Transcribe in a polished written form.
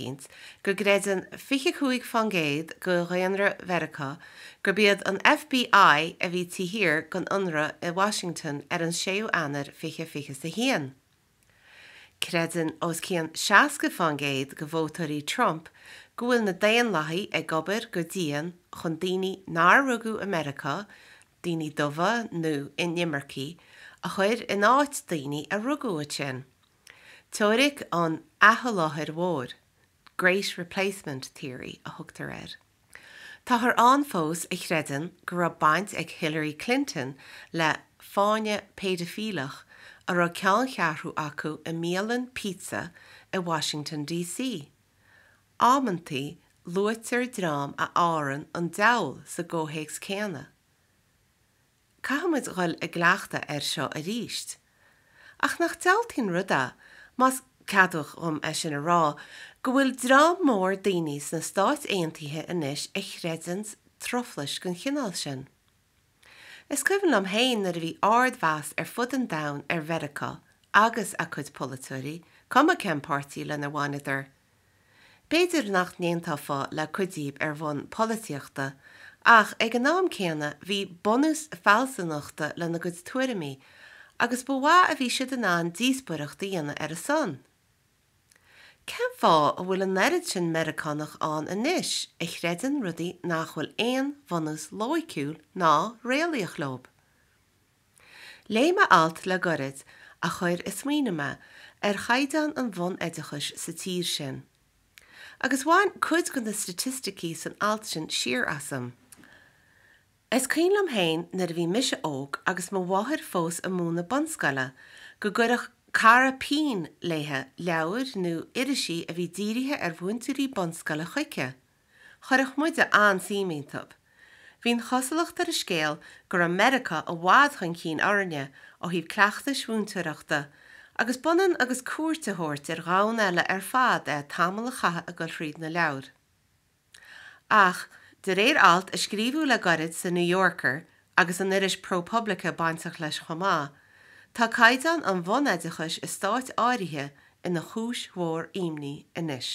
Go gcreideann 25% de dhaonra Mheiriceá gurb iad an FBI a bhí taobh thiar den ionradh i Washington ar an 6ú Eanáir 2021. Creideann os cionn 60% de vótóirí Trump go bhfuil na Daonlathaigh ag obair go dian chun daoine nár rugadh i Meiriceá, daoine dubha nó inimircigh, a chur in áit daoine a rugadh ansin. Teoiric an Athsholáthair Mhóir, Great Replacement Theory, a thugtar air. Táthar ann fós a chreideann go raibh baint ag Hillary Clinton le fáinne péidifileach a raibh ceanncheathrú acu i mbialann pizza i Washington DC. Amantaí luaitear dream a adhrann an diabhal sa gcomhthéacs céanna. Caithfidh muid dhul i gcleachtadh air seo aríst. Ach nach diabhaltaí an rud é, más ceadmhach dhom é sin a rá, go bhfuil dream mór daoine sna Stáit Aontaithe anois a chreideanns truflais den chineál sin. Is cuimhin liom féin nuair a bhí ard-mheas ar fud an domhain ar Mheiriceá agus a cuid polaiteoirí, cuma cén páirtí lenar bhaineadar. B'fhéidir nach n-aontófá le cuid díobh ar bhonn polaitíochta, ach ag an am céanna bhí bunús fealsúnachta lena gcuid tuairimí agus ba mhaith a bhí siad in ann díospóireacht a dhéanamh ar a son. Cén fáth a bhfuil an oiread sin Meiriceánach ann anois a chreideann rudaí nach bhfuil aon bhunús loighciúil ná réalaíoch leo? Léigh mé alt le gairid a chuir ag smaoineamh mé ar chaighdeán an bhunoideachais sa tír sin. Agus bhain cuid de na staitisticí san alt sin siar asam. Is cuimhin liom féin nuair a bhí mise óg agus mo mháthair fós ag múineadh bunscoile, go gcuireadh cara pinn léithe leabhair nó irisí a bhí dírithe ar mhúinteoirí bunscoile chuici. Chuirfeadh muide an-suim iontu. Bhí an chosúlacht ar an scéal go raibh Meiriceá i bhfad chun cinn orainne ó thaobh cleachtais mhúinteoireachta, agus b'ionann agus cuairt a thabhairt ar dhomhan eile ar fad é tamall a chaitheamh ag dul thríd na leabhair. Ach, de réir alt a scríobhadh le gairid sa New Yorker, agus an iris ProPublica bainteach leis chomh maith, tá caighdeán an bhunoideachais i stáit áirithe ina chúis mhór imní anois.